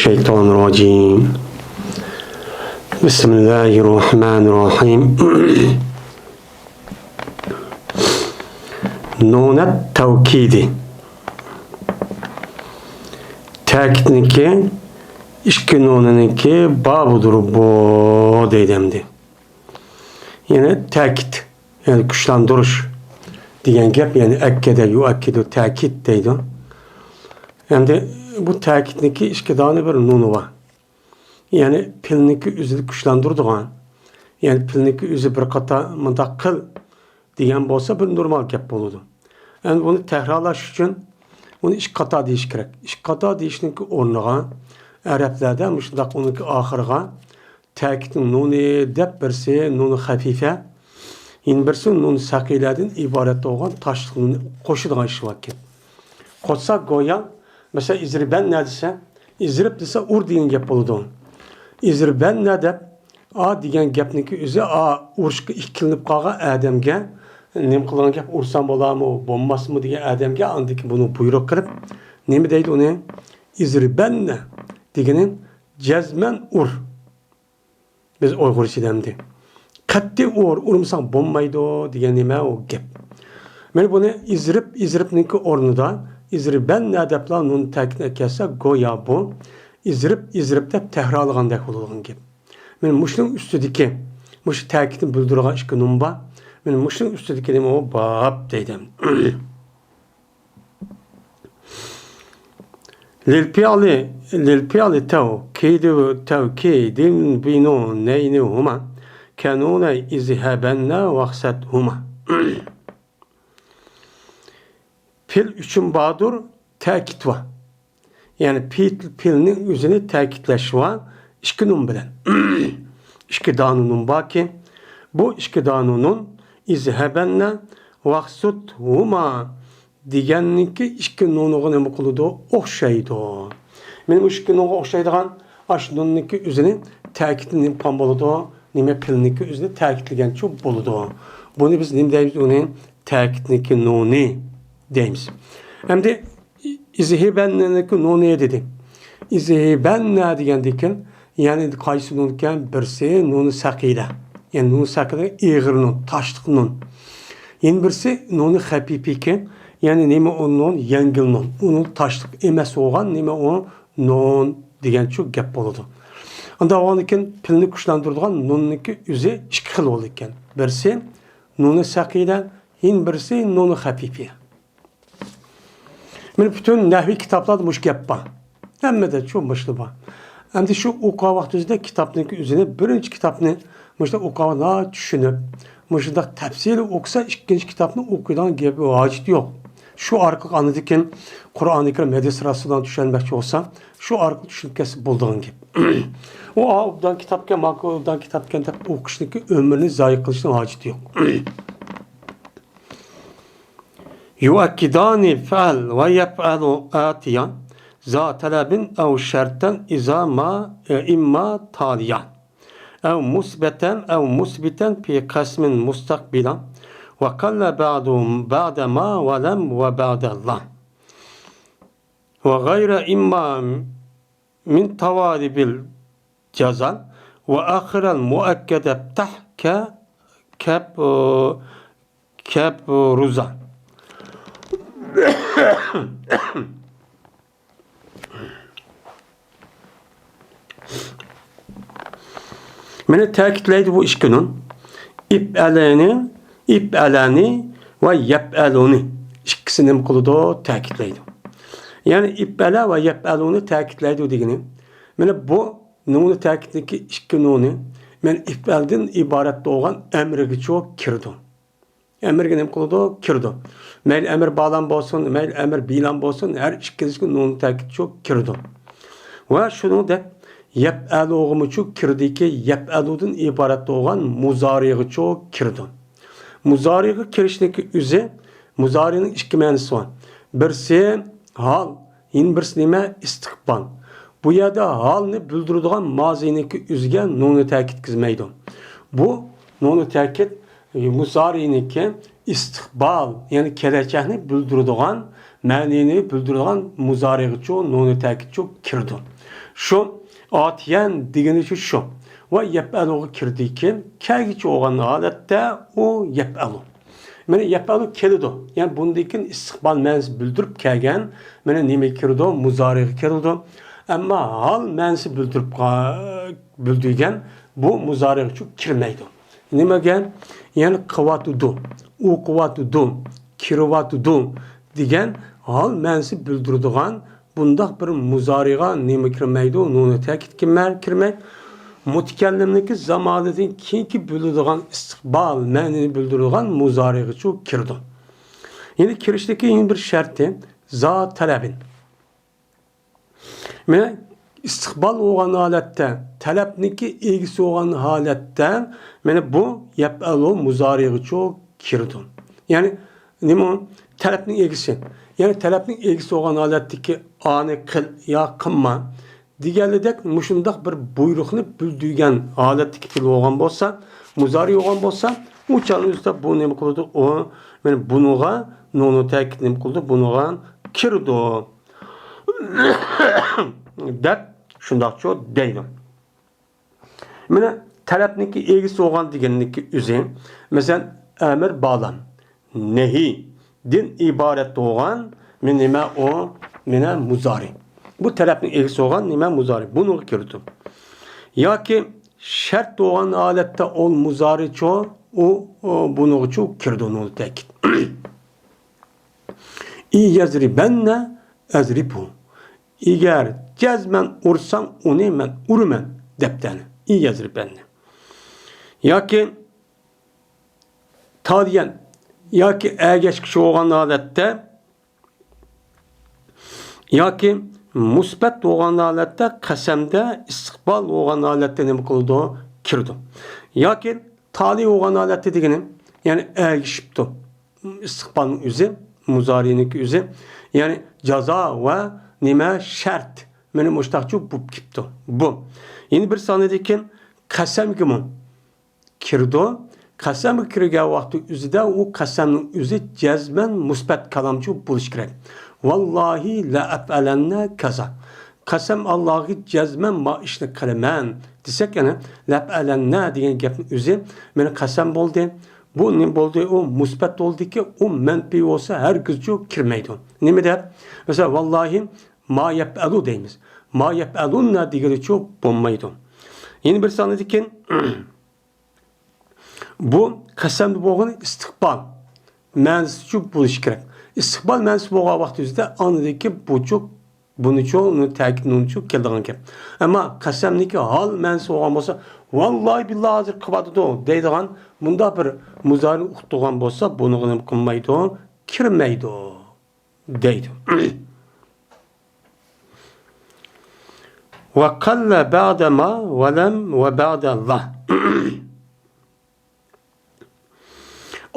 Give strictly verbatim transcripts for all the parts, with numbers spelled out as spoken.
الشيطان الرجيم. بسم الله الرحمن الرحيم. نون التوكيد. تەكىتنىڭكى ئىككى نۇنىنىڭكى بابىدۇر بۇ دەيدۇ ئەمدى. يەنى تەكىت، يەنى كۈچلەندۈرۈش دېگەن گەپ، يەنى ئەككەدە يۇئەككىدۇ تەكىت دەيدۇ. ئەمدى بۇ تەكىتنىڭكى ئىككى دانە بىر نۇنى بار. يەنى پېئىلنىڭكى ئۆزىنى كۈچلەندۈرىدىغان، يەنى پېئىلنىڭكى ئۆزى بىر قاتار مۇنداق قىل دېگەن بولسا بىر نورمال گەپ بولىدۇ. ئەمدى بۇنى تەكرارلاش ئۈچۈن بۇنى ئىككى قاتار دېيىش كېرەك. ئىككى قاتار دېيىشنىڭكى ئورنىغا ئەرەبلەردە مۇشۇنداق ئۇنىڭكى ئاخىرىغا تەكىتنىڭ نۇنى دەپ بىرسى نۇنى خەفىفە، يەنە بىرسى نۇنى سەقىلەدىن ئىبارەت بولغان تاشلىق نۇننى قوشىدىغان ئىش باركەن. قوشسا گويا، مەسىلەن، ئىزرىبەننە دېسە، ئىزرىب دېسە ئۇر دېگەن گەپ بولىدۇ. ئىزرىبەننە دەپ، ئا دېگەن گەپنىڭكى ئۆزى ئا ئۇرۇشقا ئىككىلىنىپ قالغان ئادەمگە نېمە قىلغان گەپ، ئۇرسام بولارمۇ، بولماسمۇ دېگەن ئادەمگە ئاندىن كېيىن بۇنى بۇيرۇق قىلىپ، نېمە دەيدۇ ئۇنى؟ ئىزرىبەننە دېگىنى جەزمەن ئۇر. بىز ئۇيغۇرچىدا ئەمدى قەتئىي ئۇر، ئۇرمىساڭ بولمايدۇ دېگەن نېمە ئۇ گەپ. مانا بۇنى ئىزرىب، ئىزرىبنىڭكى ئورنىدا ئىزرىبەننە دەپلا نۇن تەكىتنى ئەكەلسە، گويا بۇ ئىزرىب، ئىزرىب دەپ تەكرارلىغاندەك بولىدىغان گەپ. مانا مۇشۇنىڭ ئۈستىدىكى، مۇشۇ تەكىتنى بىلدۈرىدىغان ئىككى نۇن بار. مانا مۇشۇنىڭ ئۈستىدىكى نېمە ئۇ؟ باب دەيدۇ. للفعل، للفعل توكيد، توكيد بنونين هما كنوني اذهبن واقصدهما. پېئىل ئۈچۈن باردۇر، تەكىت بار. يەنى پېئىل، پېئىلنىڭ ئۆزىنى تەكىتلەش بار ئىككى نۇن بىلەن. ئىككى دانە نۇن باركى، بۇ ئىككى دانە نۇن ئىزھەبەننە ۋاقسۇدھۇما دېگەننىڭكى ئىككى نۇنىغا نېمە قىلىدۇ؟ ئوخشايدۇ. مانا مۇشۇ ئىككى نۇنغا ئوخشايدىغان ئاشۇ نۇننىڭكى ئۆزىنى تەكىتنى نېمە قىلغان بولىدۇ؟ نېمە پېئىلنىڭكى ئۆزىنى تەكىتلىگەنچۇ بولىدۇ. بۇنى بىز نېمە دەيمىز؟ ئۇنى تەكىتنىڭكى نۇنى دەيمىز. ئەمدى ئىزھىبەننىڭكى نۇنى دېدى. ئىزھىبەننە دېگەندىكىن، يەنى قايسى نۇن ئىكەن؟ بىرسى نۇنى سەقىلە، يەنى نۇنى سەقىلە ئېغىر نۇن، تاشلىق نۇن. يەنە بىرسى نۇنى خەپىپىكەن، يەنى نېمە ئۇ نۇن؟ يەڭگىل نۇن. ئۇنىڭ تاشلىق ئەمەس بولغان نېمە ئۇ؟ نۇن دېگەنچۇ گەپ بولىدۇ. ئانداق بولغاندىكىن پېئىلنى كۈچلەندۈرىدىغان نۇننىڭكى ئۆزى ئىككى خىل بولىدىكەن. بىرسى نۇنى سەقىلە، يەنە بىرسى نۇنى خەپىپە. مانا پۈتۈن نەھۋىي كىتابلاردا مۇشۇ گەپ بار. ھەممىدە شۇ مۇشۇلا بار. ئەمدى شۇ ئوقۇغان ۋاقتىمىزدا كىتابنىڭكى ئۆزىنى، بىرىنچى كىتابنى مۇشۇنداق ئوقۇغان چۈشىنىپ، مۇشۇنداق تەپسىلىي ئوقۇسا، ئىككىنچى كىتابنى ئوقۇيدىغان گەپ ھاجىتى يوق. شۇ ئارقىلىق ئاندىن كېيىن قۇرئانى كەرىم، ھەدىس رەسۇللارنى چۈشەنمەكچى بولسا، شۇ ئارقىلىق چۈشىنىپ كەتسە بولىدىغان گەپ. ئۇ، ئا، ئوبدان كىتابكەن، ماكۇ ئوبدان كىتابكەن دەپ ئوقۇشنىڭكى ئۆمرىنى زايە قىلىشنىڭ ھاجىتى يوق. يؤكدان افعل ويفعل آتيا ذا طلب أو شرطا إذا ما، إما تاليا أو مثبتا أو مثبتا في قسم مستقبلا وقل بعد، بعد ما ولم وبعد لا وغير إما من توالي بالجزم وآخر المؤكد افتح ك، كب، كبرزا. مانا تەكىتلەيدۇ بۇ ئىككى نۇن. ئىپئەلىنى، ئىپئەلەنى ۋە يەپئەلۇنى. ئىككىسى نېمە قىلىدۇ؟ تەكىتلەيدۇ. يەنى ئىپئەلە ۋە يەپئەلۇنى تەكىتلەيدۇ دېگىنى. مانا بۇ نۇنى تەكىتنىڭكى ئىككى نۇنى، مانا ئىپئەلدىن ئىبارەت بولغان ئەمرىگىچۇ كىرىدۇ. ئەمرىگە نېمە قىلىدۇ؟ كىرىدۇ. مەيلى ئەمر بالام بولسۇن، مەيلى ئەمر بىلام بولسۇن، ھەر ئىككىلىسىگە نۇن تەكىتچۇ كىرىدۇ. ۋە شۇنىڭدەك يەپئەلۇغىمۇچۇ كىردىكى، يەپئەلۇدىن ئىبارەت بولغان مۇزارىغىچۇ كىرىدۇ. مۇزارىغا كىرىشنىڭكى ئۆزى، مۇزارىنىڭ ئىككى مەنىسى بار. بىرسى ھال، يەنە بىرسى نېمە؟ ئىستىقبال. بۇ يەردە ھالنى بىلدۈرىدىغان مازىنىڭكى ئۆزىگە نۇنى تەكىت كىرگۈزمەيدۇ. بۇ نۇنى تەكىت مۇزارىنىڭكى ئىستىقبال، يەنى كېلەچەكنى بىلدۈرىدىغان، مەنىنى بىلدۈرىدىغان مۇزارىغىچۇ نۇنى تەكىتچۇ كىرىدۇ. شۇ، ئاتىيەن دېگىنى شۇ، شۇ. ۋە يەپئەلۇغا كىردىكىن، كەلگۈچى بولغان ھالەتتە ئۇ يەپئەلۇ. مانا يەپئەلۇ كېلىدۇ. يەنى بۇندىن كېيىن ئىستىقبال مەنىسى بىلدۈرۈپ كەلگەن، مانا نېمە كىرىدۇ؟ مۇزارىغا كىرىدۇ. ئەمما ھال مەنىسى بىلدۈرۈپ قا-، بىلدۈرگەن بۇ مۇزارىغىچۇ كىرمەيدۇ. نېمىگە؟ يەنى قىلىۋاتىدۇ، ئوقۇۋاتىدۇ، كىرىۋاتىدۇ دېگەن ھال مەنىسى بىلدۈرىدىغان بۇنداق بىر مۇزارىغا نېمە كىرمەيدۇ؟ نۇنۇ تەكىت كىرمەي-، كىرمەي، مۇتەكەللىمنىڭكى زامانىدىن كېيىنكى بولىدىغان ئىستىقبال مەنىنى بىلدۈرىدىغان مۇزارىغىچۇ كىرىدۇ. يەنى كىرىشتىكى يەنە بىر شەرتى زا تەلەبىن. مانا ئىستىقبال بولغان ھالەتتە، تەلەپنىڭكى ئىگىسى بولغان ھالەتتە، مانا بۇ يەپئەلۇ مۇزارىغىچۇ كىرىدۇ. يەنى نېمە؟ تەلەپنىڭ ئىگىسى. يەنى تەلەپنىڭ ئىگىسى بولغان ھالەتتىكى ئانى قىل يا قىلما دېگەنلىدەك مۇشۇنداق بىر بۇيرۇقنى بىلدۈرگەن ھالەتتىكى پېئىل بولغان بولسا، مۇزارى بولغان بولسا، ئۇ چاغنىڭ ئۆزىدە بۇ نېمە قىلىدۇ؟ ئۇ، مانا بۇنىڭغا نۇنۇ تەكىت نېمە قىلىدۇ؟ بۇنىڭغا كىرىدۇ. دەپ شۇنداقچۇ دەيدۇ. مانا تەلەپنىڭكى ئىگىسى بولغان دېگەننىڭكى ئۆزى، مەسىلەن، ئەمىر بالام، نەھىدىن ئىبارەت بولغان، مانا نېمە ئۇ؟ مانا مۇزارى. بۇ تەلەپنىڭ ئىگىسى بولغان نېمە؟ مۇزارى. بۇنىڭغا كىرىدۇ. ياكى شەرت بولغان ھالەتتە ئۇ مۇزارىچۇ، ئۇ، ئۇ بۇنىڭغىچۇ كىرىدۇ، نۇنۇ تەكىت. ئى يەزرىبەننە ئەزرىبھۇ. ئەگەر جەزمەن ئۇرساڭ ئۇنى مەن ئۇرىمەن، دەپتەنى. ئى يەزرىبەننە. ياكى تالىيەن، ياكى ئەگەشكۈچى بولغان ھالەتتە، ياكى مۇسبەت بولغان ھالەتتە، قەسەمدە ئىستىقبال بولغان ھالەتتە نېمە قىلىدۇ؟ كىرىدۇ. ياكى تالىي بولغان ھالەتتە دېگىنى، يەنى ئەگىشىپتۇ. ئىستىقبالنىڭ ئۆزى، مۇزارىنىڭكى ئۆزى. يەنى جازا ۋە نېمە؟ شەرت. مانا مۇشتاقچۇ بوپ كېپتۇ. بۇ. يەنە بىر سانىدىكى قەسەمگىمۇ كىرىدۇ. قەسەمگە كىرگەن ۋاقتى ئۆزىدە ئۇ قەسەمنىڭ ئۆزى جەزمەن مۇسبەت كالامچۇ بولۇشى كېرەك. ۋاللاھى لەئەپئەلەننە كازا. قەسەم ئاللاغا جەزمەن ما ئىشنى قىلىمەن دېسەك، يەنى لەئەپئەلەننە دېگەن گەپنىڭ ئۆزى مانا قەسەم بولدى. بۇ نېمە بولدى؟ ئۇ مۇسبەت بولدىكى، ئۇ مەنپىي بولسا ھەرگىزچۇ كىرمەيدۇ. نېمە دەپ؟ مەسىلەن، ۋاللاھى ما يەپئەلۇ دەيمىز. ما يەپئەلۇننە دېگىلىچۇ بولمايدۇ. يەنە بىر سانىدىكى بۇ قەسەمدە بولغىنى ئىستىقبال مەنىسىچۇ بولۇشى كېرەك. ئىستىقبال مەنىسى بولغان ۋاقتى ئۆزىدە ئاندىكى بۇچۇ، بۇنىچۇ، ئۇنى تەكىت نۇنچۇ كېلىدىغان گەپ. ئەمما قەسەمنىڭكى ھال مەنىسى بولغان بولسا، ۋاللاھى بىللاھى ھازىر قىلىۋاتىدۇ دەيدىغان مۇنداق بىر مۇزارىنى ئۇقتۇرغان بولسا، بۇنىڭغا نېمە قىلمايدۇ؟ كىرمەيدۇ دەيدۇ. ۋە قەللە بەدە ما ۋە لەم ۋە بەدە لا.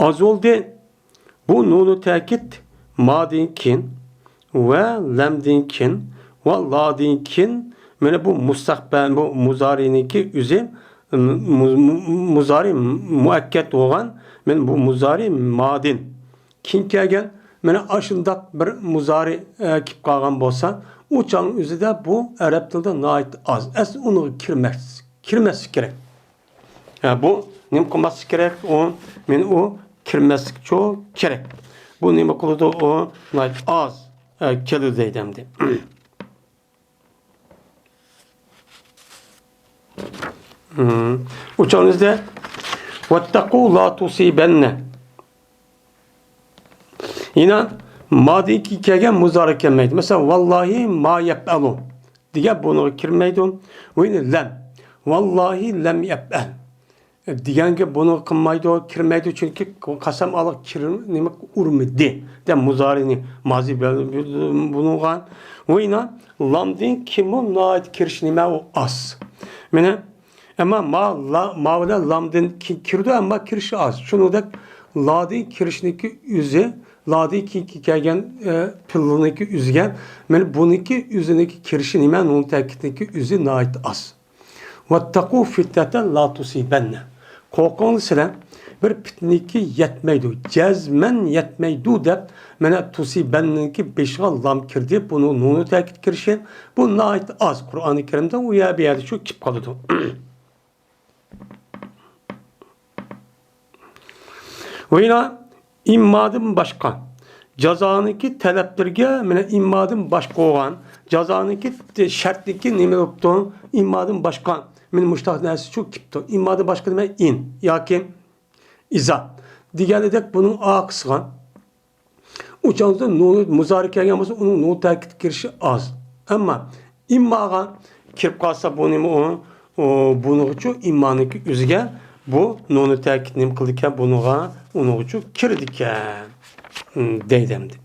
ئاز بولدى. بۇ نۇنۇ تەكىت مادىن كېيىن ۋە لەمدىن كېيىن ۋە لادىن كېيىن، مانا بۇ مۇستەقبەل، بۇ مۇزارىنىڭكى ئۆزى، مۇ-، مۇ-، مۇزارى مۇئەككەت بولغان، مانا بۇ مۇزارى مادىن كېيىن كەلگەن، مانا ئاشۇنداق بىر مۇزارى، ئە، كېلىپ قالغان بولسا، ئۇ چاغنىڭ ئۆزىدە بۇ ئەرەب تىلىدا ناھايىتى ئاز. ئەسلى ئۇنىڭغا كىرمەس-، كىرمەسلىك كېرەك. ھە، بۇ نېمە قىلماسلىق كېرەك؟ ئۇ، مانا ئۇ كىرمەسلىكچۇ كېرەك. بۇ نېمە قىلىدۇ؟ ئۇ ناھايىتى ئاز، ئە، كېلىدۇ دەيدۇ ئەمدى. مم. ئۇچۇرىمىزدا ۋەتتەقۇ لا تۇسىبەننە. يەنە مادىكى كەلگەن مۇزارى كەلمەيدۇ. مەسىلەن، ۋاللاھى ما يەپئەلۇ دېگەن بۇنىڭغا كىرمەيدۇ. ۋە يەنە لەم. ۋاللاھى لەم يەپئەل. دېگەنگە بۇنى قىلمايدۇ، كىرمەيدۇ، چۈنكى قەسەم ئالغا كىر-، نېمە ئۇرمىدى دەپ مۇزارىنى مازى بىلەن بۇلۇنغان. ۋە يەنە لامدىن كېيىنمۇ ناھايىتى كىرىش نېمە ئۇ ئاز. مانا، ئەمما ما، لا، ما بىلەن لامدىن كېيىن كىرىدۇ، ئەمما كىرىشى ئاز. شۇنىڭدەك لادىن كىرىشنىڭكى ئۆزى، لادىن كېيىن كەلگەن، ئە، پېئىلنىڭكى ئۆزىگە، مانا بۇنىڭكى ئۆزىنىڭكى كىرىشى نېمە، نۇن تەكىتنىڭكى ئۆزى ناھايىتى ئاز. ۋەتتەقۇ فىتنەتەن لا تۇسىبەننە. قورقۇڭلار سىلەر بىر پىتنىكى يەتمەيدۇ، جەزمەن يەتمەيدۇ دەپ، مانا تۇسىبەننىڭكى بېشىغا لام كىردى، بۇنىڭ نۇنى تەكىد كىرىشى، بۇ ناھايىتى ئاز. قۇرئانى كەرىمدە ئۇ يەر بۇ يەردە شۇ كېلىپ قالىدۇ. ۋە يەنە ئىممادىن باشقا جازانىڭكى تەلەپلىرىگە، مانا ئىممادىن باشقا بولغان جازانىڭكى شەرتنىڭكى نېمە بوپتۇ؟ ئىممادىن باشقا، مانا مۇشتاق نەرسە شۇ كېپتۇ. ئىممادىن باشقا نېمە؟ ئىن ياكى ئىزا دېگەنىدەك بۇنىڭ ئارقىسىغا ئۇ چاغدا نۇنى مۇزارى كەلگەن بولسا، ئۇنىڭ نۇن تەكىت كىرىشى ئاز. ئەمما ئىمماغا كىرىپ قالسا، بۇ نېمە ئۇ؟ ئۇ، بۇنىڭغىچۇ ئىممانىڭكى ئۆزىگە بۇ نۇنى تەكىت نېمە قىلىدىكەن؟ بۇنىڭغا، ئۇنىڭغىچۇ كىرىدىكەن، دەيدۇ ئەمدى.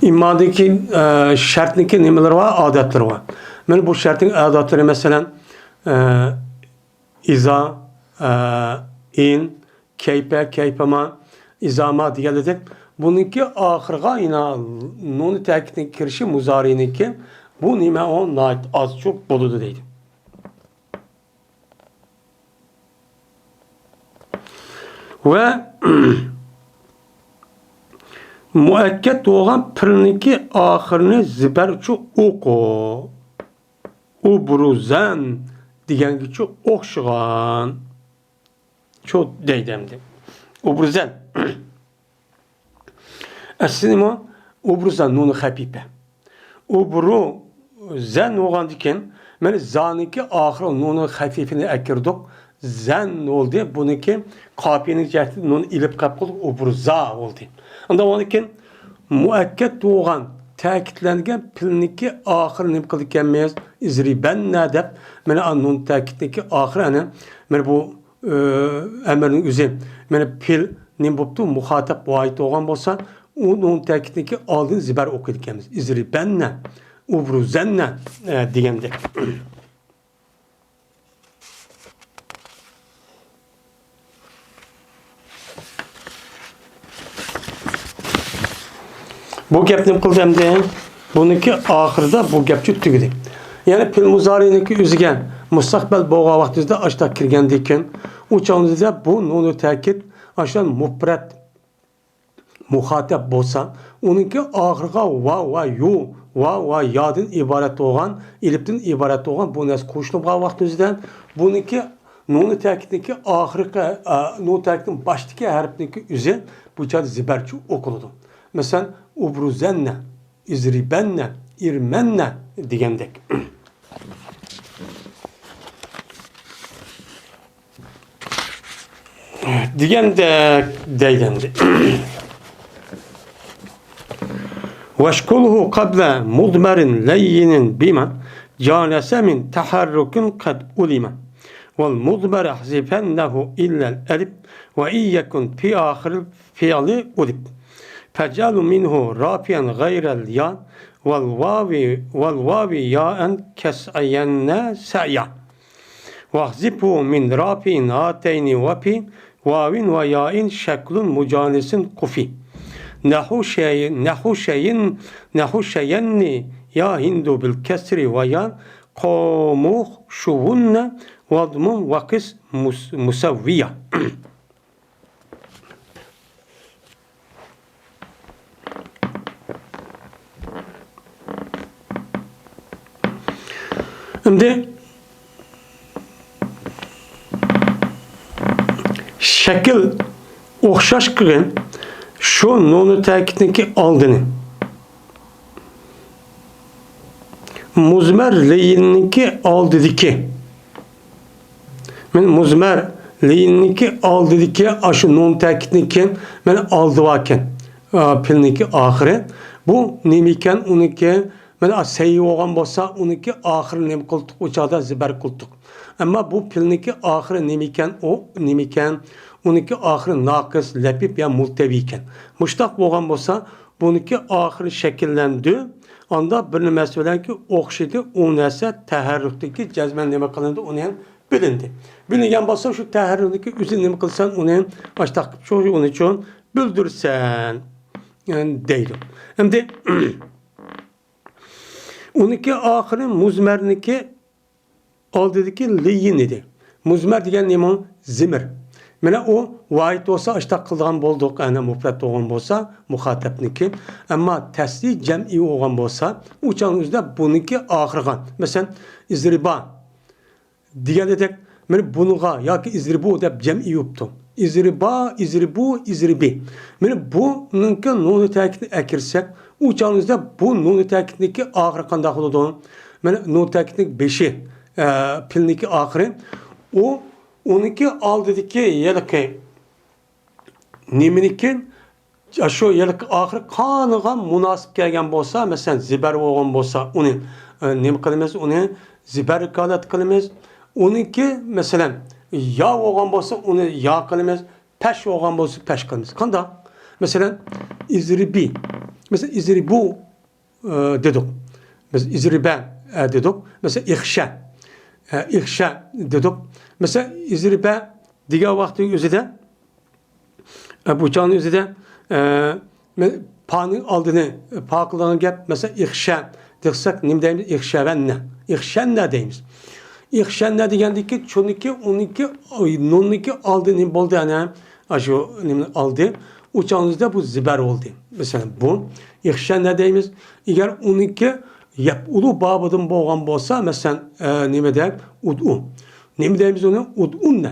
ئىممادىكى، ئە، شەرتنىكى نېمىلىرى بار؟ ئادەتلىرى بار. مانا بۇ شەرتنىڭ ئادەتلىرى، مەسىلەن، ئە، ئىزا، ئە، ئىن، كەيپە، كەيپەما، ئىزاما دېگەنلىدەك، بۇنىڭكى ئاخىرىغا يەنە نۇنى تەكىتنىڭ كىرىشى مۇزارىنىڭكى، بۇ نېمە ئۇ؟ ناھايىتى ئازچۇق بولىدۇ دەيدۇ. ۋە مۇئەككەت بولغان پېئىلنىڭكى ئاخىرىنى زىبەرچۇ ئوقۇ. ئۇبرۇزەن دېگەنگىچۇ ئوخشىغان. چۇ دەيدۇ ئەمدى. ئۇبرۇزەن. ئەسلىمۇ ئۇبرۇزەن نۇنى خەپىپە. ئۇبرۇزەن بولغاندىكىن، مانا زانىڭكى ئاخىرى نۇنى خەفىفىنى ئەكىردۇق. زەن بولدى. بۇنىڭكى قاپىيىنىڭ جەھىتىدىن نۇن ئېلىپ قاپ قالدۇق. ئۇبرۇزا بولدى. ئاندا ئۇنىڭدىن كېيىن مۇئەككەت بولغان، تەكىتلەنگەن پېئىلنىڭكى ئاخىرى نېمە قىلىدىكەنمىز؟ ئىزرىبەننە دەپ، مانا نۇن تەكىتنىڭكى ئاخىرى، ئەنە، مانا بۇ ئە، ئەمىرنىڭ ئۆزى. مانا پېئىل نېمە بوپتۇ؟ مۇخاتەب ۋاھىد بولغان بولسا، ئۇنىڭ تەكىتنىكى ئالدىن زىبەر ئوقۇيدىكەنمىز. ئىزرىبەننە، ئۇبرۇزەننە، ئە، دېگەندەك. بۇ گەپنى قىلدى ئەمدى. بۇنىڭكى ئاخىرىدا بۇ گەپچۇ تۈگىدى. يەنى پېئىل مۇزارىنىڭكى ئۆزىگە مۇستەقبەل بولغان ۋاقتىمىزدا ئاشتاق كىرگەندىكىن، ئۇ چاغىمىزدا بۇ نۇنۇ تەكىت ئاشۇ مۇپرەت مۇخاتەب بولسا، ئۇنىڭكى ئاخىرىغا ۋاۋ ۋە يۇ، ۋاۋ ۋە يادىن ئىبارەت بولغان، ئېلىپتىن ئىبارەت بولغان بۇ نەرسە قوشۇلغان ۋاقتىمىزدا، بۇنىڭكى نۇنى تەكىتنىڭكى ئاخىرقى، ئە، نۇن تەكىتنىڭ باشتىكى ھەرپنىڭكى ئۆزى بۇ چاغدا زىبەرچۇ ئوقۇلىدۇ. مەسىلەن، ئۇبرۇزەننە، ئىزرىبەننە، ئىرمەننە دېگەندەك. دېگەندەك دەيدۇ ئەمدى. واشكله قبل مضمر لين بما جانس من تحرك قد علم. والمضمر احذفنه إلا الألف وإن يكن في آخر الفعل ألف. فاجعل منه رافعا غير الياء والواو، والواو ياء كاسعين سعيا. واحذفه من رافع هاتين وفي واو وياء شكل مجانس قفي. نحو شي-، نحو شين، نحو شين يا هند بالكسر ويا قوم شون واضم وقس مس-، مسويا. ئەمدى شەكىل ئوخشاش قىلغىن شۇ نۇنۇ تەكىتنىڭكى ئالدىنى. مۇزمەر لەيىننىڭكى ئالدىدىكى، مەن مۇزمەر لەيىننىڭكى ئالدىدىكى ئاشۇ نۇن تەكىتنىڭكى مەن ئالدى باركەن، ئا، پېئىلنىڭكى ئاخىرى. بۇ نېمە ئىكەن؟ ئۇنىڭكى مەن سەي بولغان بولسا، ئۇنىڭكى ئاخىرى نېمە قىلدۇق؟ ئۇ چاغدا زىبەر قىلدۇق. ئەمما بۇ پېئىلنىڭكى ئاخىرى نېمە ئىكەن؟ ئۇ نېمە ئىكەن؟ ئۇنىڭكى ئاخىرى ناقىس، لەپىپ يا مۇلتەۋى ئىكەن. مۇشتاق بولغان بولسا، بۇنىڭكى ئاخىرى شەكىللەندى. ئاندا بىر نېمىسى بىلەنكى ئوخشىدى. ئۇ نەرسە تەھەررۇكتىكى جەزمەن نېمە قىلىندى؟ ئۇنى ھەم بىلىندى. بىلىنگەن بولسا، شۇ تەھەررۇكنىڭكى ئۆزىنى نېمە قىلسەن؟ ئۇنى ئاشتاق قىلىپ شۇ، ئۇنى چۈشۈن بىلدۈرسەن، دەيدۇ. ئەمدى ئۇنىڭكى ئاخىرى مۇزمەرنىڭكى ئالدىدىكى لىيىن ئىدى. مۇزمەر دېگەن نېمە؟ زىمىر. مانا ئۇ ۋاھىد بولسا ئاشتاق قىلىدىغان بولدۇق، ئەنە مۇپرەت بولغان بولسا مۇخاتەبنىڭكى. ئەمما تەسلىي جەمئىي بولغان بولسا، ئۇ چاغنىڭ ئۆزىدە بۇنىڭكى ئاخىرىغا، مەسىلەن، ئىزرىبا دېگەندەك، مانا بۇنىڭغا ياكى ئىزرىبۇ دەپ جەمئىي بوپتۇ. ئىزرىبا، ئىزرىبۇ، ئىزرىبى. مانا بۇنىڭكى نۇنى تەكىتنى ئەكىرسەك، ئۇ چاغنىڭ ئۆزىدە بۇ نۇنى تەكىتنىڭكى ئاخىرى قانداق بولىدۇ؟ مانا نۇن تەكىتنىڭ بېشى، ئە، پېئىلنىڭكى ئاخىرى. ئۇ، ئۇنىڭكى ئالدىدىكى ھېلىقى نېمىنىڭكى، ئاشۇ ھېلىقى ئاخىرى قانىغا مۇناسىپ كەلگەن بولسا، مەسىلەن، زىبەر بولغان بولسا، ئۇنى، ئە، نېمە قىلىمىز؟ ئۇنى زىبەرگە ھالەت قىلىمىز. ئۇنىڭكى، مەسىلەن، يا بولغان بولسا، ئۇنى يا قىلىمىز. پەش بولغان بولسا، پەش قىلىمىز. قانداق؟ مەسىلەن، ئىزرىبى. مەسىلەن، ئىزرىبۇ، ئە، دېدۇق. بىز ئىزرىبە، ئە، دېدۇق. مەسىلەن، ئىخشە. ئە، ئىخشە دېدۇق. مەسىلەن، ئىزرىبە دېگەن ۋاقىتنىڭ ئۆزىدە، ئە، بۇ چاغنىڭ ئۆزىدە، ئە، مە-، پانىڭ ئالدىنى پا قىلىدىغان گەپ، مەسىلەن، ئىخشە دېسەك، نېمە دەيمىز؟ ئىخشەۋەننە. ئىخشەننە دەيمىز. ئىخشەننە دېگەندىكى، چۇنىكى، ئۇنىكى، نۇننىكى ئالدى نېمە بولدى؟ ئەنە، ئاشۇ نېمىنى ئالدى. ئۇ چاغنىڭ ئۆزىدە بۇ زىبەر بولدى. مەسىلەن، بۇ ئىخشەننە دەيمىز. ئەگەر ئۇنىكى يەپئۇلۇ بابىدىن بولغان بولسا، مەسىلەن، ئە، نېمە دەپ؟ ئۇدئۇ. نېمە دەيمىز ئۇنى؟ ئۇدئۇننە.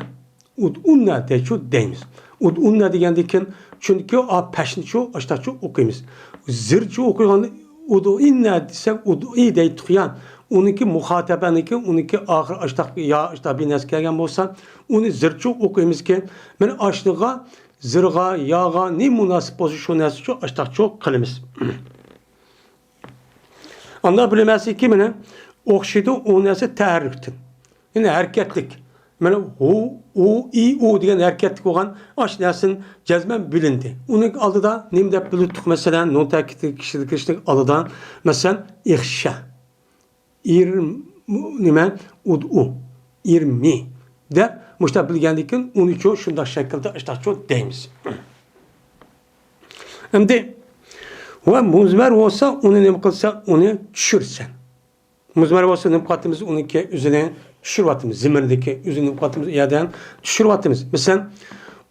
ئۇدئۇننە دەيچۇ دەيمىز. ئۇدئۇننە دېگەندىن كېيىن، چۈنكى ئا پەشنىچۇ ئاشتاقچۇ ئوقۇيمىز. زىرچۇ ئوقۇيغاندا ئۇدئىننە دېسەك، ئۇدئى دەيتتۇق يا. ئۇنىڭكى مۇخاتەبەنىڭكى، ئۇنىڭكى ئاخىرى ئاشتاق يا، ئاشتاق بىنەسى كەلگەن بولسا، ئۇنى زىرچۇ ئوقۇيمىزكى، مانا ئاشنىغا، زىرغا، ياغا نېمە مۇناسىپ بولسا، شۇ نەرسىچۇ ئاشتاقچۇ قىلىمىز. ئاندا بىلىمەنسىكى، مانا ئوخشىدۇ ئۇ نەرسە تەھەررۈكتىن. يەنى ھەرىكەتلىك. مانا ھۇ، ئۇ، ئى، ئۇ دېگەن ھەرىكەتلىك بولغان ئاش نەرسىدىن جەزمەن بىلىندى. ئۇنىڭ ئالدىدا نېمە دەپ بىلدۇق؟ مەسىلەن، نۇن تەكىتلىك كىشىلىك كىرىشلىك ئالدىدا، مەسىلەن، ئىخشە. ئىر، نېمە؟ ئۇدئۇ. ئىرمى. دەپ مۇشۇنداق بىلگەندىن كېيىن ئۇنىچۇ شۇنداق شەكىلدە ئاشتاقچۇ دەيمىز. ئەمدى ۋە مۇزمەر بولسا، ئۇنى نېمە قىلسا، ئۇنى چۈشۈرسەن. مۇزمەر بولسا نېمە قىلىۋاتىمىز؟ ئۇنىڭكى ئۆزىنى چۈشۈرۈۋاتىمىز. زىمىردىكى ئۆزىنى نېمە قىلىۋاتىمىز؟ ئۇ يەردىن چۈشۈرۈۋاتىمىز. مەسىلەن،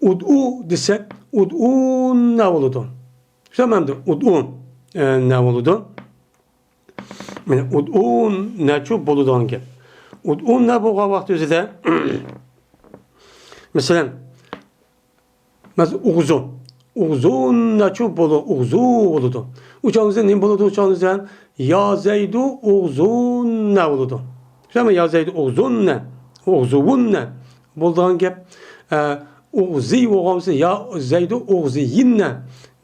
ئۇدئۇ دېسەك، ئۇدئۇننە بولىدۇ. شۇنداقمۇ؟ ئۇدئۇ، ئە، نە بولىدۇ؟ مانا ئۇدئۇننەچۇ بولىدىغان گەپ. ئۇدئۇننە بولغان ۋاقىت ئۆزىدە، مەسىلەن، مەسىلەن، ئۇغزۇ. ئۇغزۇننەچۇ بولۇ-، ئۇغزۇ بولىدۇ. ئۇ چاغدا نېمە بولىدۇ؟ ئۇ چاغدا يا زەيدۇ ئۇغزۇننە بولىدۇ. شۇنداقمۇ؟ يا زەيدۇ ئۇغزۇننە، ئۇغزۇۋۇننە بولىدىغان گەپ. ئە، ئۇغزى بولغان بولسا، يا زەيدۇ ئۇغزىيىننە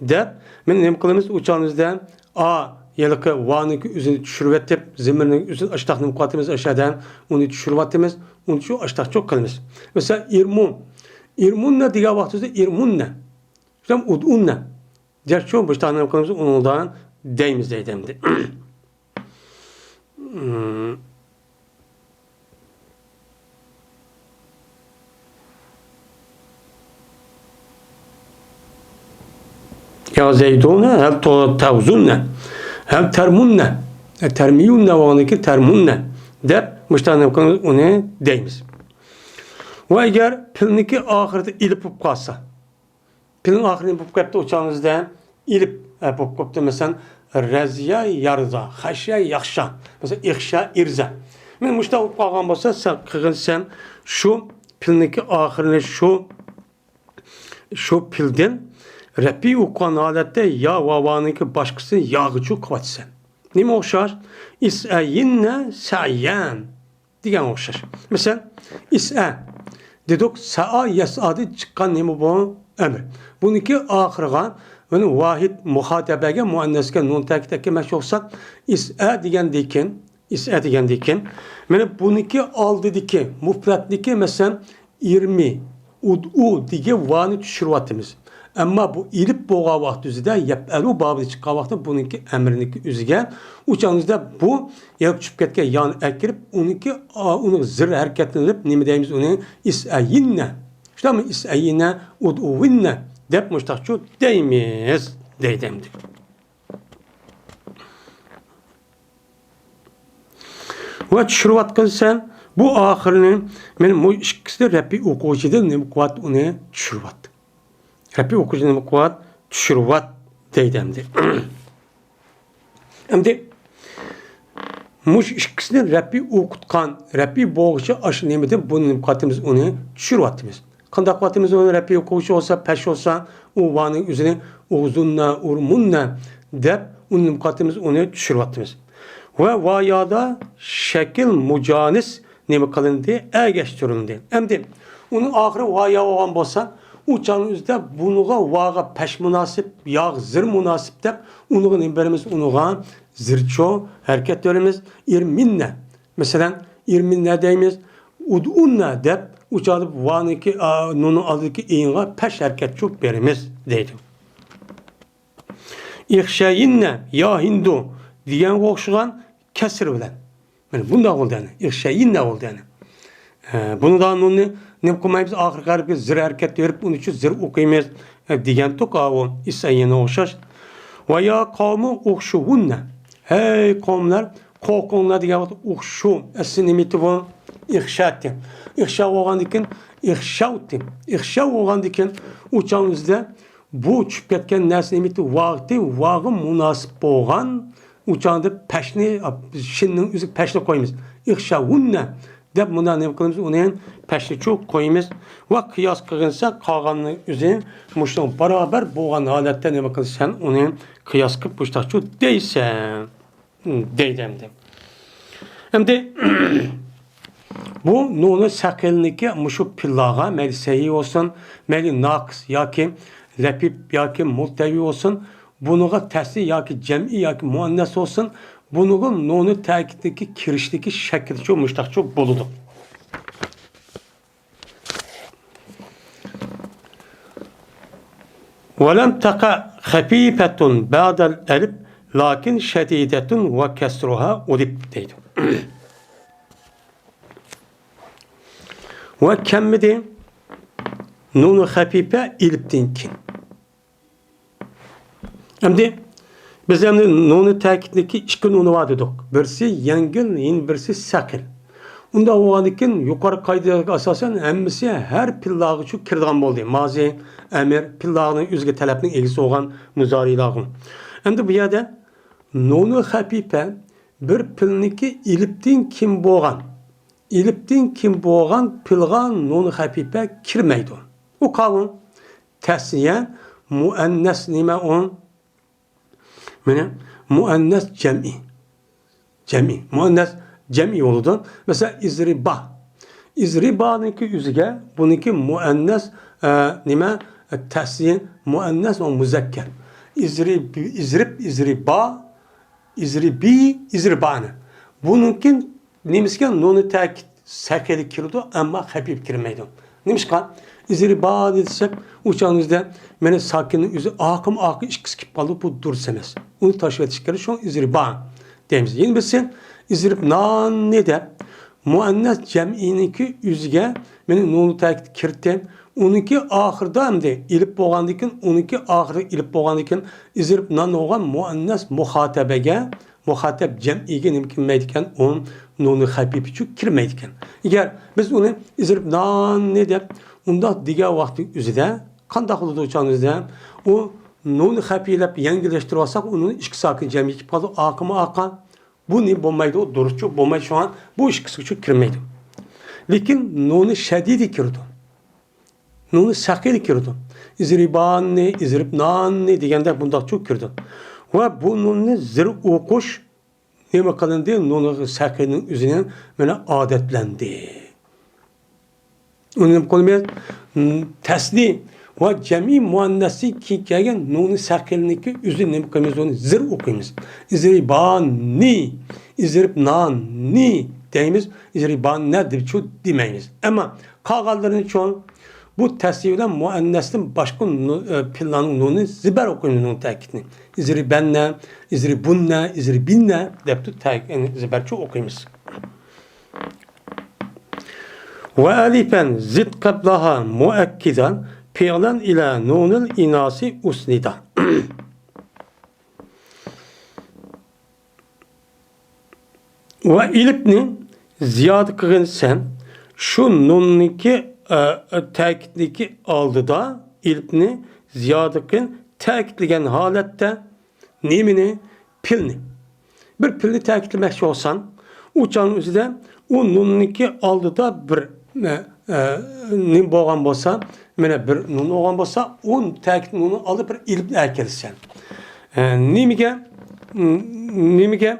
دەپ، مانا نېمە قىلىمىز؟ ئۇ چاغدا ئا، ھېلىقى ۋانىڭكى ئۆزىنى چۈشۈرۈۋېتىپ، زىمىرنىڭ ئۆزىنى ئاشتاق نېمە قىلىۋاتىمىز؟ ئاشۇ يەردە ئۇنى چۈشۈرۈۋاتىمىز. ئۇنى شۇ ئاشتاقچۇ قىلىمىز. مەسىلەن، ئىرمۇ. ئىرمۇننە دېگەن ۋاقتىمىزدا ئىرمۇننە. شۇنداق ئۇدئۇننە. دەپ شۇ مۇشتاق نېمە قىلىمىز؟ ئۇنىڭدىن دەيمىز دەيدۇ ئەمدى. يا زەيدۇنە، ھەل تۇ-، تەغزۇننە، ھەل تەرمۇننە، ئە، تەرمىيۇننە بولغاندىكىن تەرمۇننە دەپ مۇشتاق نېمە قىلىمىز؟ ئۇنى دەيمىز. ۋە ئەگەر پېئىلنىڭكى ئاخىرىدا ئېلىپ بولۇپ قالسا، پېئىلنىڭ ئاخىرى بولۇپ قاپتۇ، ئۇ چاغىمىزدا ئېلىپ، ئە، بولۇپ قاپتۇ. مەسىلەن، رەزىيە يارىزا، خەشىيە ياخشا، مەسىلەن، ئىخشا ئىرزا. مانا مۇشۇنداق بولۇپ قالغان بولسا، سەن قىلغىن، سەن شۇ پېئىلنىڭكى ئاخىرىنى شۇ، شۇ پېئىلدىن رەپئى ئوقۇغان ھالەتتە يا ۋاۋانىڭكى باشقىسىنى ياغىچۇ قىلىۋاتىسەن. نېمە ئوخشاش؟ ئىسئەيىننە سەيەن دېگەن ئوخشاش. مەسىلەن، ئىسئە دېدۇق، سەئا يەسئادىن چىققان نېمە بۇ؟ ئەمر. بۇنىڭكى ئاخىرىغا، يەنى ۋاھىد مۇخاتەبەگە، مۇئەننەسكە نۇن تەكىت ئەكەلمەكچى بولساق، ئىسئە دېگەندىن كېيىن، ئىسئە دېگەندىن كېيىن، مانا بۇنىڭكى ئالدىدىكى مۇپرەتنىكى، مەسىلەن، ئىرمى، ئۇدئۇ دېگەن ۋانى چۈشۈرۈۋاتىمىز. ئەمما بۇ ئېلىپ بولغان ۋاقىت ئۆزىدە، يەپئەلۇ بابىدا چىققان ۋاقىتتا بۇنىڭكى ئەمرىنىڭكى ئۆزىگە، ئۇ چاغنىڭ ئۆزىدە بۇ يەنە چۈشۈپ كەتكەن يانى ئەكىرىپ، ئۇنىڭكى، ئا، ئۇنىڭ زىر ھەرىكەتلىنىپ، نېمە دەيمىز ئۇنى؟ ئىسئەيىننە. شۇنداقمۇ؟ ئىسئەيىننە، ئۇدئۇۋىننە دەپ مۇشتاقچۇ دەيمىز، دەيدۇ ئەمدى. ۋە چۈشۈرۈۋاتقىنسەن، بۇ ئاخىرىنى، مەن مۇ ئىككىسىنى رەپىي ئوقۇغۇچىدىن نېمە قىلىۋات، ئۇنى چۈشۈرۈۋات. رەپىي ئوقۇغۇچى نېمە قىلىۋات، چۈشۈرۈۋات دەيدۇ ئەمدى. ئەمدى مۇشۇ ئىككىسىنى رەپىي ئوقۇتقان، رەپىي بولغۇچە ئاشۇ نېمىدىن بۇنى نېمە قىلىۋاتىمىز، ئۇنى چۈشۈرۈۋاتىمىز. قانداق قىلىۋاتىمىز ئۇنى؟ رەپىي ئوقۇغۇچى بولسا، پەش بولسا، ئۇ ۋانىڭ ئۆزىنى ئۇغزۇننا، ئۇرمۇننا دەپ ئۇنى نېمە قىلىۋاتىمىز، ئۇنى چۈشۈرۈۋاتىمىز. ۋە ۋا يادا شەكىل مۇجانىس نېمە قىلىندى؟ ئەگەشتۈرۈلدى. ئەمدى ئۇنىڭ ئاخىرى ۋا يا بولغان بولسا، ئۇ چاغنىڭ ئۆزىدە بۇنىڭغا ۋاغا پەش مۇناسىپ، ياغا زىر مۇناسىپ دەپ، ئۇنىڭغا نېمە بېرىمىز؟ ئۇنىڭغا زىرچۇ ھەرىكەت بېرىمىز. ئىرمىننە. مەسىلەن، ئىرمىننە دەيمىز. ئۇدئۇننە دەپ، ئۇ چاغدا ۋانىڭكى، ئا، نۇننىڭ ئالدىدىكى ئېيىنغا پەش ھەرىكەتچۇ بېرىمىز دەيدۇ. ئىخشەيىننە يا ھىندۇ دېگەنگە ئوخشىغان كەسىر بىلەن. مانا بۇنداق بولدى يەنى. ئىخشەيىننە بولدى يەنى. ئە، بۇنىدا نۇننى نېمە قىلمايمىز؟ ئاخىرقى ھەرپكە زىر ھەرىكەت بېرىپ، ئۇنى شۇ زىر ئوقۇيمىز، ئە، دېگەنتۇق، ئاۋۇ ئىسەييىنە ئوخشاش. ۋە يا قەۋمۇ ئۇخشۇۋۇننە. ھەي قوملار، قورقۇڭلار دېگەن ۋاقىت ئۇخشۇ. ئەسلى نېمىتى بۇ؟ ئىخشاتى. ئىخشا بولغاندىكىن ئىخشاۋتى. ئىخشاۋ بولغاندىكىن ئۇ چاغنىڭ ئۆزىدە بۇ چۈشۈپ كەتكەن نەرسە نېمىتى؟ ۋاغتى، ۋاغا مۇناسىپ بولغان ئۇ چاغدا پەشنى، شىننىڭ ئۆزىگە پەشنى قويىمىز. ئىخشاۋۇننە دەپ مۇنداق نېمە قىلىمىز؟ ئۇنى پەشنىچۇ قويىمىز. ۋە قىياس قىلغىنسەن قالغاننىڭ ئۆزى مۇشۇنىڭ باراۋەر بولغان ھالەتتە نېمە قىلىسەن؟ ئۇنى قىياس قىلىپ مۇشتاقچۇ دەيسەن. دەيدۇ ئەمدى. ئەمدى بۇ نۇنى سەقىلنىكى مۇشۇ پىللارغا، مەيلى سەھىھ بولسۇن، مەيلى ناقىس ياكى لەپىپ ياكى مۇلتەۋى بولسۇن، بۇنىڭغا تەسنىيە ياكى جەمئىي ياكى مۇئەننەس بولسۇن، بۇنىڭغا نۇنى تەكىتنىكى كىرىشتىكى شەكىلچۇ مۇشتاقچۇ بولىدۇ. ولم تقع خفيفة بعد الألف لكن شديدة وكسرها ألف دەيدۇ. ۋە كەلمىدى نۇنى خەپىپە ئېلىپتىن كېيىن. ئەمدى بىز ئەمدى نۇنى تەكىتنىكى ئىككى نۇنى بار دېدۇق. بىرسى يەڭگىل، يەنە بىرسى سەقىل. ئۇنداق بولغاندىكىن يۇقىرى قائىدىلەرگە ئاساسەن ھەممىسى ھەر پېئىللارغىچۇ كىرىدىغان بولدى. مازى، ئەمىر، پېئىللارنىڭ ئۆزىگە تەلەپنىڭ ئىگىسى بولغان مۇزارىلارغۇ. ئەمدى بۇ يەردە نۇنى خەپىپە بىر پېئىلنىكى ئېلىپتىن كېيىن بولغان، ئېلىپتىن كېيىن بولغان پېئىلغا نۇنى خەپىپە كىرمەيدۇ. ئۇ قاۋۇ. تەسنىيە، مۇئەننەس نېمە ئۇ؟ مانا مۇئەننەس جەمئىي. جەمئىي. مۇئەننەس جەمئىي بولىدۇ. مەسىلەن، ئىزرىبا. ئىزرىبانىڭكى ئۆزىگە بۇنىڭكى مۇئەننەس، ئە، نېمە؟ تەسنىيە، مۇئەننەس ۋە مۇزەككەر. ئىزرىب، ئىزرىب، ئىزرىبا، ئىزرىبى، ئىزرىبانى. بۇنىڭكى نېمىسىكەن؟ نۇنى تەكىت سەقىلى كىرىدۇ، ئەمما خەپىپ كىرمەيدۇ. نېمىشقا؟ ئىزرىبانى دېسەك، ئۇ چاغنىڭىزدا مانا ساكىننىڭ ئۆزى ئاقىم ئاقى ئىككىسى كېلىپ قالدى، بۇ دۇرۇس ئەمەس. ئۇنى تاشلىۋېتىش كېرەك، شۇڭا ئىزرىبا دەيمىز. يەنە بىرسى، ئىزرىبنانى دەپ، مۇئەننەس جەمئىينىڭكى ئۆزىگە مانا نۇنى تەكىت كىرتتى. ئۇنىڭكى ئاخىرىدا ئەمدى ئېلىپ بولغاندىكىن، ئۇنىڭكى ئاخىرى ئېلىپ بولغاندىكىن، ئىزرىبنان بولغان مۇئەننەس مۇخاتەبەگە، مۇخاتەب جەمئىيگە نېمە كىرمەيدىكەن؟ ئۇ نۇنى خەپىپىچۇ كىرمەيدىكەن. ئەگەر بىز ئۇنى ئىزرىبنانى دەپ ئۇنداق دېگەن ۋاقىتنىڭ ئۆزىدە قانداق بولىدۇ ئۇ چاغنىڭ ئۆزىدە؟ ئۇ نۇنى خەپىيلەپ يەڭگىللەشتۈرۈۋالساق، ئۇنىڭ ئىككى ساكىن جەمئىي كېلىپ قالىدۇ، ئاقىمۇ ئاقا. بۇ نېمە بولمايدۇ؟ دۇرۇسچۇ بولمايدۇ، شۇڭا بۇ ئىككىسىگىچۇ كىرمەيدۇ. لېكىن نۇنى شەدىدى كىرىدۇ. نۇنى سەقىلى كىرىدۇ. ئىزرىباننى، ئىزرىبناننى دېگەندە بۇنداقچۇ كىرىدۇ. ۋە بۇ نۇننى زىر ئوقۇش نېمە قىلىندى؟ نۇنى سەقىلنىڭ ئۆزىنى مانا ئادەتلەندى. ئۇنى نېمە قىلىمىز؟ تەسنىي ۋە جەمئىي مۇئەننەستىن كېيىن كەلگەن نۇنى سەقىلنىڭكى ئۆزىنى نېمە قىلىمىز؟ ئۇنى زىر ئوقۇيمىز. ئىزرىباننى، ئىزرىبناننى دەيمىز. ئىزرىباننە دەپچۇ دېمەيمىز. ئەمما قالغانلىرىنى چوڭ بۇ تەسنىي بىلەن مۇئەننەستىن باشقا نۇ-، ئە، پېئىللارنىڭ نۇنى زىبەر ئوقۇيمىز نۇن تەكىتنى. ئىزرىبەننە، ئىزرىبۇننە، ئىزرىبىننە دەپتۇ تەك-، يەنى زىبەرچۇ ئوقۇيمىز. ۋە ئەلىفەن زىد قەبلەھا مۇئەككىدەن پېئىلەن ئىلە نۇنىل ئىناسى ئۇسنىدا. ۋە ئېلىپنى زىيادە قىلغىنى سەن، شۇ نۇننىكى، ئە، تەكىتنىكى ئالدىدا ئېلىپنى زىيادە قىلغىن تەكىتلىگەن ھالەتتە نېمىنى؟ پېئىلنى. بىر پېئىلنى تەكىتلىمەكچى بولساڭ، ئۇ چاغنىڭ ئۆزىدە ئۇ نۇننىكى ئالدىدا بىر، ئە، ئە، نېمە بولغان بولسا، مانا بىر نۇن بولغان بولسا، ئۇ تەكىت نۇننىڭ ئالدىدا بىر ئېلىپنى ئەكېلىسەن. ئە، نېمىگە؟ نېمىگە؟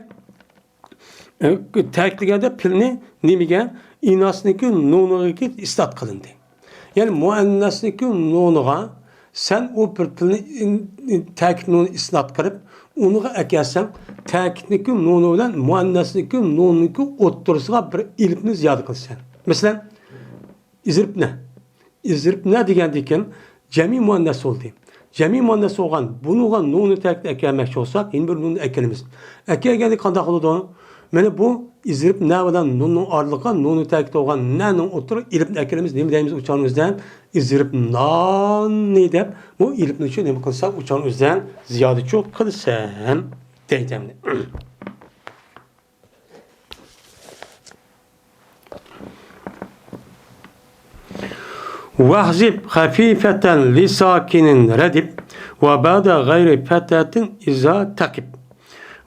ئە، تەكىتلىگەندە پېئىلنى نېمىگە؟ ئىناسنىڭكى نۇنىغا ئىسناد قىلىندى. يەنى مۇئەننەسنىڭكى نۇنىغا سەن ئۇ بىر پېئىلنى ئىن-، ئىن-، تەكىت نۇنى ئىسناد قىلىپ، ئۇنىغا ئەكەلسەڭ، تەكىتنىڭكى نۇنى بىلەن مۇئەننەسنىڭكى نۇنىنىڭكى ئوتتۇرىسىغا بىر ئېلىپنى زىيادە قىلىسەن. مەسىلەن، ئىزرىبنە. ئىزرىبنە دېگەندىن كېيىن جەمئىي مۇئەننەس بولدى. جەمئىي مۇئەننەس بولغان بۇنىڭغا نۇنى تەكىت ئەكەلمەكچى بولساق، يەنە بىر نۇننى ئەكىلىمىز. ئەكەلگەندە قانداق بولىدۇ؟ مانا بۇ ئىزرىبنە بىلەن نۇننىڭ ئارىلىقىغا نۇنى تەكىت بولغان نەنىڭ ئوتتۇرىغا ئېلىپنى ئەكىلىمىز. نېمە دەيمىز ئۇ چاغنىڭ ئۆزىدە؟ ئىزرىبنانى دەپ، بۇ ئېلىپنى شۇ نېمە قىلسا، ئۇ چاغنىڭ ئۆزىدە زىيادىچۇ قىلىسەن دەيدۇ. واحذف خفيفة لساكن ردف، وبعد غير فتحة إذا تقف،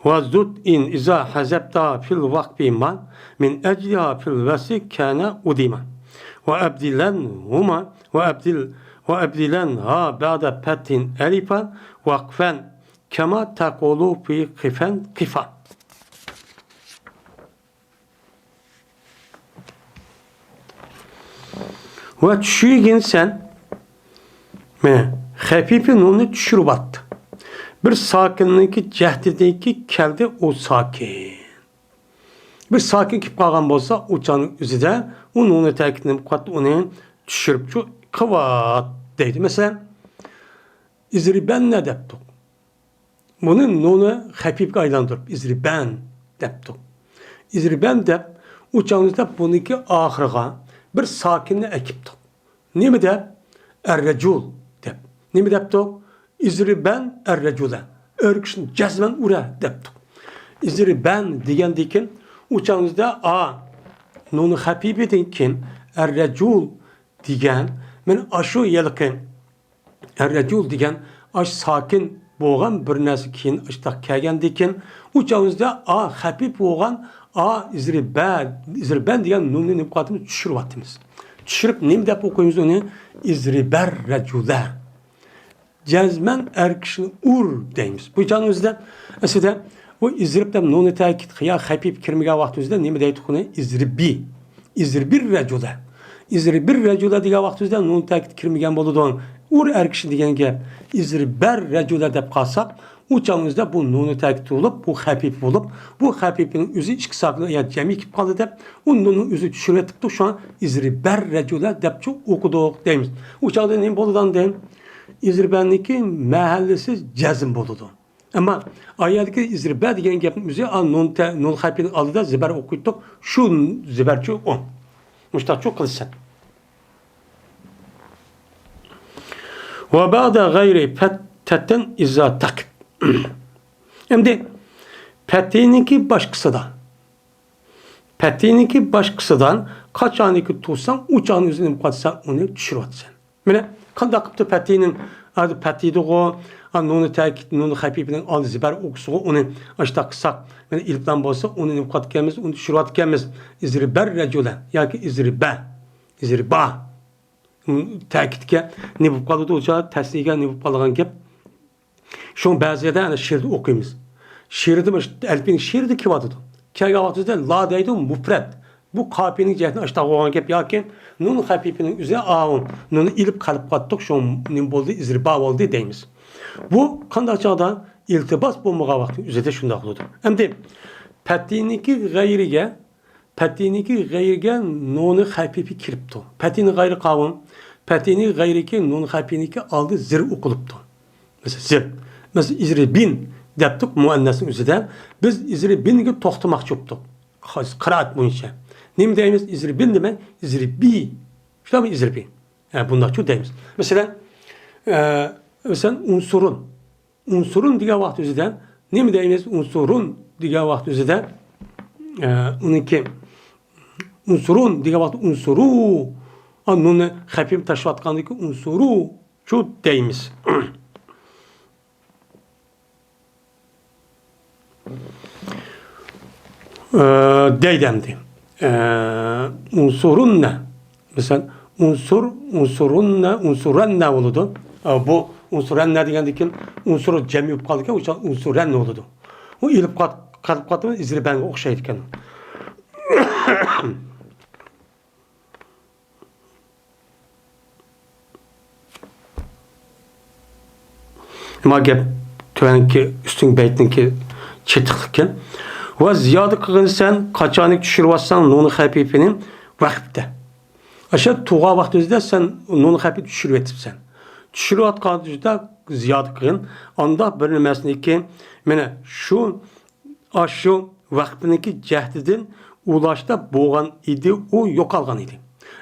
وزد إن إذا حذفت في الوقف ما من أجلها في الوصل كان أديما، وأبدلنهما، وأبدل، وأبدلنها بعد فتح ألفا وقفا، كما تقول في قفا قفا. ۋە چۈشۈرگىن سەن. مانا، خەپىپە نۇننى چۈشۈرۈۋاتتى. بىر ساكىننىڭكى جەھدىدىكى كەلدى ئۇ ساكىن. بىر ساكىن كېلىپ قالغان بولسا، ئۇ چاغنىڭ ئۆزىدە ئۇ نۇنى تەكىتنى قات ئۇنى چۈشۈرۈپ چۈ-، قىلىۋات دەيدۇ. مەسىلەن، ئىزرىبەننە دەپتۇق. بۇنى نۇنى خەپىپكە ئايلاندۇرۇپ، ئىزرىبەن دەپتۇق. ئىزرىبەن دەپ، ئۇ چاغدا بۇنىڭكى ئاخىرىغا بىر ساكىننى ئەكىپتۇق. نېمە دەپ؟ ئەررەجۇل دەپ. نېمە دەپتۇق؟ ئىزرىبەن ئەررەجۇلە. ئەر كىشىنى جەزمەن ئۇرە دەپتۇق. ئىزرىبەن دېگەندىن كېيىن، ئۇ چاغدا ئا، نۇنى خەپىپىدىن كېيىن ئەررەجۇل دېگەن، مانا ئاشۇ ھېلىقى ئەررەجۇل دېگەن ئاش ساكىن بولغان بىر نەرسە كېيىن ئاشتاق كەلگەندىن كېيىن، ئۇ چاغىمىزدا ئا خەپىپ بولغان ئا ئىزرىبە، ئىزرىبەن دېگەن نۇننى نېمە قىلىۋاتىمىز؟ چۈشۈرۈۋاتىمىز. چۈشۈرۈپ نېمە دەپ ئوقۇيمىز ئۇنى؟ ئىزرىبەر رەجۇلە. جەزمەن ئەر كىشىنى ئۇر دەيمىز. بۇ چاغنىڭ ئۆزىدە ئەسلىدە بۇ ئىزرىب دەپ نۇنى تەكىت يا خەپىپ كىرمىگەن ۋاقتىمىزدا نېمە دەيتتۇق ئۇنى؟ ئىزرىبى. ئىزرىبىر رەجۇلە. ئىزرىبىر رەجۇلە دېگەن ۋاقتىمىزدا نۇن تەكىت كىرمىگەن بولىدۇ. ئۇر ئەر كىشى دېگەن گەپ. ئىزرىبەر رەجۇلە دەپ قالساق، ئۇ چاغىمىزدا بۇ نۇنى تەكىت بولۇپ، بۇ خەپىپ بولۇپ، بۇ خەپىپنىڭ ئۆزى ئىككى ساكىن يا جەمئىي كېلىپ قالدى دەپ، ئۇ نۇننىڭ ئۆزى چۈشۈرۈۋېتىپتۇ. شۇڭا ئىزرىبەر رەجۇلە دەپچۇ ئوقۇدۇق دەيمىز. ئۇ چاغدا نېمە بولىدۇ ئاندىن؟ ئىزرىبەننىڭكى مەھەللىسى جەزم بولىدۇ. ئەمما ئايەتتىكى ئىزرىبە دېگەن گەپنىڭ ئۆزى، ئا، نۇن تە-، نۇن خەپىنىڭ ئالدىدا زىبەر ئوقۇيتتۇق. شۇ زىبەرچۇ ئۇ. مۇشتاقچۇ قىلىسەن. ۋە بەئدە غەيرى پەتتەتىن ئىزا تەقىب. ئەمدى پەتىنىڭكى باشقىسىدا. پەتىنىڭكى باشقىسىدان قاچانكى تۇرساڭ، ئۇ چاغنى ئۆزى نېمە قىلساڭ، ئۇنى چۈشۈرۈۋاتىسەن. مانا قانداق قىپتۇ پەتىنىڭ، ھازىر پەتىدىغۇ، ئا، نۇنى تەكىت، نۇنى خەپىپىنىڭ ئالدى زىبەر ئوقۇسىغۇ، ئۇنى ئاشتاق قىلساق، مانا ئېلىپلام بولسا، ئۇنى نېمە قىلىۋاتىدىكەنمىز؟ ئۇنى چۈشۈرۈۋاتىدىكەنمىز. ئىزرىبەر رەجۇلە ياكى ئىزرىبە، ئىزرىبا. تەكىتكە نېمە بولۇپ قالىدۇ؟ ئۇ چاغ تەسنىيگە نېمە بولۇپ قالىدىغان گەپ؟ شۇڭا بەزى يەردە ئەنە شىردا ئوقۇيمىز. شىردا مۇشۇ ئەلپىنىڭ شىردا كېلىۋاتىدۇ. كەلگەن ۋاقتىدا لا دەيدۇ، مۇپرەت. بۇ قاپىيىنىڭ جەھەتتىن ئاشتاق بولغان گەپ ياكى نۇن خەپىپىنىڭ ئۆزى ئاۋۇ نۇننى ئېلىپ قېلىپ قاتتۇق، شۇ نېمە بولدى، ئىزرىبا بولدى دەيمىز. بۇ قانداق چاغدا ئىلتىباس بولمىغان ۋاقىتنىڭ ئۆزىدە شۇنداق بولىدۇ. ئەمدى پەتىنىكى غەيرىگە، پەتىنىكى غەيرىگە نۇنى خەپىپى كىرىپتۇ. پەتىنى غەيرى قاۋۇم، پەتىنى غەيرىكى نۇن خەپىنىكى ئالدى زىر ئوقۇلۇپتۇ. مەسىلەن، زىر. مەسىلەن، ئىزرىبىن دەپتۇق مۇئەننەسنىڭ ئۆزىدە. بىز ئىزرىبىنگە توختىماقچى بوپتۇق. خاس-، قىرائەت بويىچە. نېمە دەيمىز؟ ئىزرىبىن دېمەي، ئىزرىبى. شۇنداقمۇ ئىزرىبى؟ ھە، بۇنداقچۇ دەيمىز. مەسىلەن، ئە، مەسىلەن، ئۇنسۇرۇن. ئۇنسۇرۇن دېگەن ۋاقىت ئۆزىدە نېمە دەيمىز؟ ئۇنسۇرۇن دېگەن ۋاقىت ئۆزىدە ئە، ئۇنىڭكى ئۇنسۇرۇن دېگەن ۋاقىتتا ئۇنسۇرۇ، ئا، نۇننى خەپىپ تاشلاۋاتقاندىكى ئۇنسۇرۇ، شۇ دەيمىز. ئە، دەيدۇ ئەمدى. ئە، ئۇنسۇرۇننە. مەسىلەن، ئۇنسۇر، ئۇنسۇرۇننە، ئۇنسۇرەننە بولىدۇ. ئە، بۇ ئۇنسۇرەننە دېگەندىن كېيىن ئۇنسۇر جەمئىي بولۇپ قالىدىكەن، ئۇ ئۇنسۇرەن بولىدۇ. ئۇ ئېلىپ قات-، قېلىپ قالىدۇ، ئىزرىبەنگە ئوخشايدىكەن. ئەمما گەپ تۆۋەنكى، ئۈستۈنكى بەيتنىڭكى چېتىقلىقكەن. ۋە زىيادە قىلغىنى سەن قاچانكى چۈشۈرۈۋاتساڭ نۇنى خەپىپىنى ۋەقىپتە. ئاشۇ تۇغا ۋاقتىمىزدا سەن نۇنى خەپىپنى چۈشۈرۈۋېتىپسەن. چۈشۈرۈۋاتقان تۇردا زىيادە قىلغىن. ئانداق بىر نېمەسىنىكى، مانا شۇ ئاشۇ ۋەقىپنىڭكى جەھدىدىن ئۇلاشتا بولغان ئىدى، ئۇ يوقالغان ئىدى.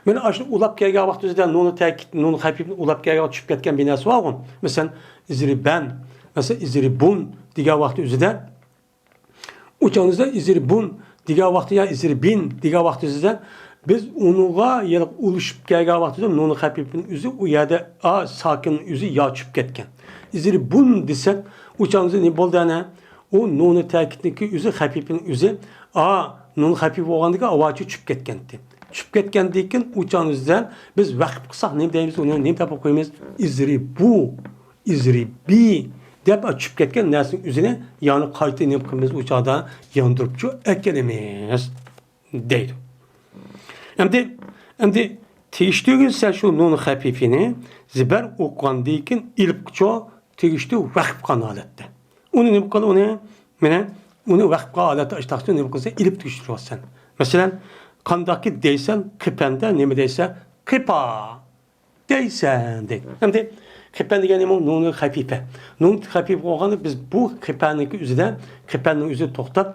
مانا ئاشۇ ئۇلاپ كەلگەن ۋاقتىمىزدا نۇنى تەكىت، نۇنى خەپىپ ئۇلاپ كەلگەن، چۈشۈپ كەتكەن بىر نەرسە بارغۇ. مەسىلەن، ئىزرىبەن، مەسىلەن، ئىزرىبۇن دېگەن ۋاقتى ئۆزىدە، ئۇ چاغىمىزدا ئىزرىبۇن دېگەن ۋاقتى يا ئىزرىبىن دېگەن ۋاقتى ئۆزىدە بىز ئۇنىڭغا يەنە ئۇلىشىپ كەلگەن ۋاقتىدا نۇنى خەپىپىنىڭ ئۆزى ئۇ يەردە ئا ساكىن ئۆزى يا چۈشۈپ كەتكەن. ئىزرىبۇن دېسەك، ئۇ چاغىمىزدا نېمە بولدى ئەنە؟ ئۇ نۇنى تەكىتنىڭكى ئۆزى، خەپىپىنىڭ ئۆزى، ئا، نۇن خەپىپ بولغاندىكىن ئاۋاچى چۈشۈپ كەتكەنتى. چۈشۈپ كەتكەندىن كېيىن ئۇ چاغىمىزدا بىز ۋەقىپ قىلساق نېمە دەيمىز؟ ئۇنى نېمە دەپ ئوقۇيمىز؟ ئىزرىبۇ، ئىزرىبى دەپ چۈشۈپ كەتكەن نەرسىنىڭ ئۆزىنى يەنە قايتا نېمە قىلىمىز؟ ئۇ چاغدا ياندۇرۇپچۇ ئەكېلىمىز. دەيدۇ. ئەمدى، ئەمدى تېگىشتۈرگۈزسە شۇ نۇن خەپىپىنى زىبەر ئوقۇغاندىن كېيىن ئېلىپ چو تېگىشتۈ ۋەقىپ قىلغان ھالەتتە. ئۇنى نېمە قىل، ئۇنى، مانا، ئۇنى ۋەقىپ قىلغان ھالەتتە ئاشتاقچۇ نېمە قىلسا ئېلىپ تېگىشتۈرۈۋاتسەن. مەسىلەن، قانداقكى دەيسەن، قىپەندە نېمە دەيسە، قىپا. دەيسەن دەيدۇ. ئەمدى قىپەن دېگەن نېمە؟ نۇنى خەپىپە. نۇن خەپىپ بولغاندا بىز بۇ قىپەننىڭكى ئۆزىدە، قىپەننىڭ ئۆزىدە توختاپ،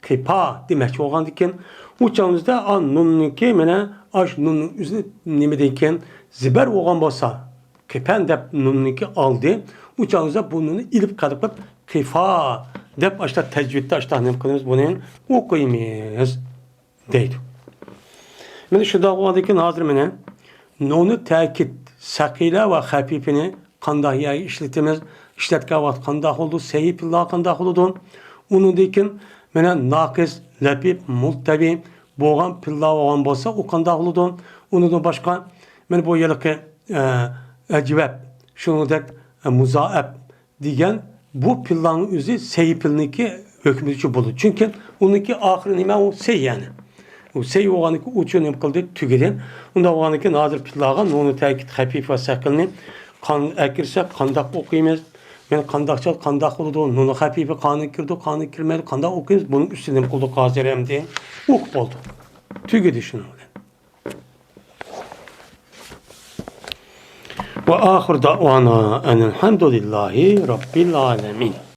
قىپا دېمەكچى بولغاندىكىن، ئۇ چاغىمىزدا ئا نۇننىڭكى مانا ئاش نۇننىڭ ئۆزى نېمە دەيكەن؟ زىبەر بولغان بولسا، قىپەن دەپ نۇننىڭكى ئالدى. ئۇ چاغىمىزدا بۇ نۇننى ئېلىپ قېلىپ قىپا دەپ ئاشتا تەجۋىدتە ئاشتا نېمە قىلىمىز؟ بۇنى ئوقۇيمىز. دەيدۇ. مانا شۇنداق بولغاندىكىن ھازىر مانا نۇنى تەكىد سەقىلە ۋە خەپىپىنى قانداق يەرگە ئىشلىتىمىز؟ ئىشلەتكەن ۋاقىت قانداق بولىدۇ؟ سەھىھ پىللار قانداق بولىدۇ؟ ئۇنىڭدىن كېيىن مانا ناقىس، لەپىپ، مۇلتەۋى بولغان پىللار بولغان بولسا ئۇ قانداق بولىدۇ؟ ئۇنىڭدىن باشقا مانا بۇ ھېلىقى، ئە، ئەجۋەپ، شۇنىڭدەك، ئە، مۇزائەپ، دېگەن بۇ پىللانىڭ ئۆزى سەھىھ پىلنىڭكى ھۆكمىدىچۇ بولىدۇ. چۈنكى ئۇنىڭكى ئاخىرى نېمە؟ ئۇ سەھىھ يەنى. ئۇ سەھىھ بولغاندىكىن ئۇچۇ نېمە قىلدى؟ تۈگىدى. ئۇنداق بولغاندىكىن ھازىر پىللاغا نۇنى تەكىد خەپىپ ۋە سەقىلنى قان ئەكىرسەك قانداق ئوقۇيمىز؟ مانا قانداق چال-، قانداق بولىدۇ؟ نۇنى خەپىپى قانۇن كىرىدۇ، قانۇن كىرمەيدۇ، قانداق ئوقۇيمىز؟ بۇنىڭ ئۈستىدە نېمە قىلدۇق ھازىر ئەمدى؟ ئوقۇپ بولدۇق. تۈگىدى شۇنىڭ بىلەن. وآخر دعوانا أن الحمد لله رب العالمين.